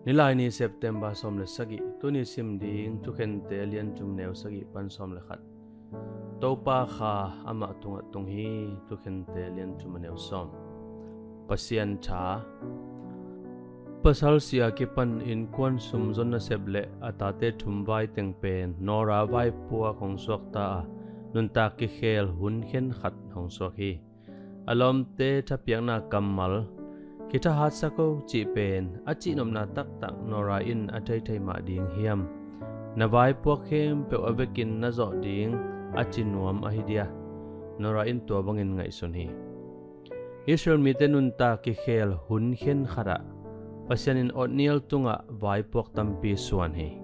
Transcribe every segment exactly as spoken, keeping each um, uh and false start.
Nilaini September sawm le sagih. Tuni sim ding Thukhente lian thum neu sagih pan sawm le khat. Topa kha amah tungah tung hi. Thukhente lian thum neu sawm. Pasian tha. Pasal sia kipan innkuan sum zon nasep le a tate thum vai teng pen Nora vaipuak hong suakta a, nuntak kikhel hun khenkhat hong suak hi. A lawmte thapiakna kammal, kithahatsak o cih pen a cihnopna taktak Nora in a theithei mah ding hiam? Na vaipuak khempeuh a vekin na zawh ding a ci nuam ahi dia. Nora in tua bangin ngaihsun hi. Israel mite nuntak kikhel hun khenkhatah Pasian in Otniel tungah vaipuak tampi suan hi.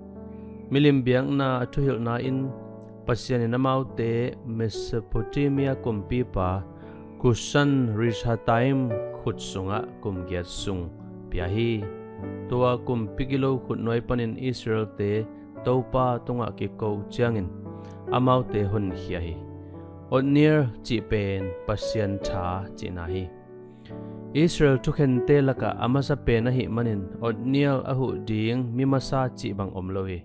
Milim biakna a thuhilhna in Pasian in amaute Mesopotamia kumpipa Kushan Rishathaim khut sungah kum giat sung pia hi. Tua kumpi gilo khutnuai panin Israelte Topa tungah kiko ciangin amaute honkhia hi. Otniel cih pen Pasian tha cihna hi. Israel thukhente lakah a masa pen ahih manin Otniel a huh ding mi masa cih bang om lo hi.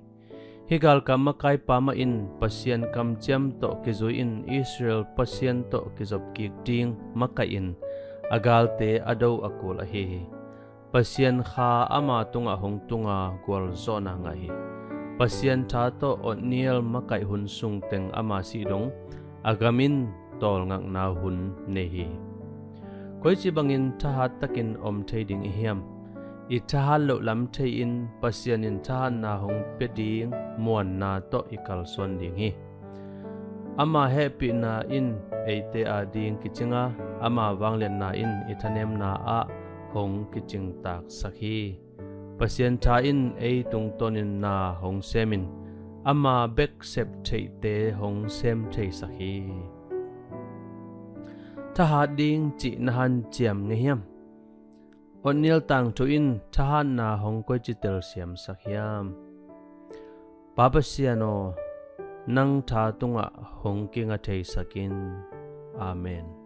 Hih galkap makaipa mah in Pasian kamciam tawh kizui in Israel Pasian tawh kizop kik ding makaih in a galte a do a kul ahi hi. Pasian kha ama tungah hong tunga gualzawhna ngah hi. Pasian tha tawh Otniel makaih hun sungteng ama sih dong a gam in tawlngakna hun nei hi. Koici bangin thahat takin om thei ding i hiam? I thahat loh lam thei-in Pasian in thahatna hong pia ding muanna tawh i kalsuan ding hi. Ama hehpihna in eite ading kicinga, ama vangliatna in i thanemna ah hong kicingtaksak hi. Pasian tha in ei tungtawnin na hong semin ama bek sep theihte hong sem theisak hi. Thahat ding cih na hanciam ngei hiam? Otniel tangthu in thahatna hong koici telsiamsak hiam? Pa Pasian aw, nang tha tungah hong kinga theisak in. Amen.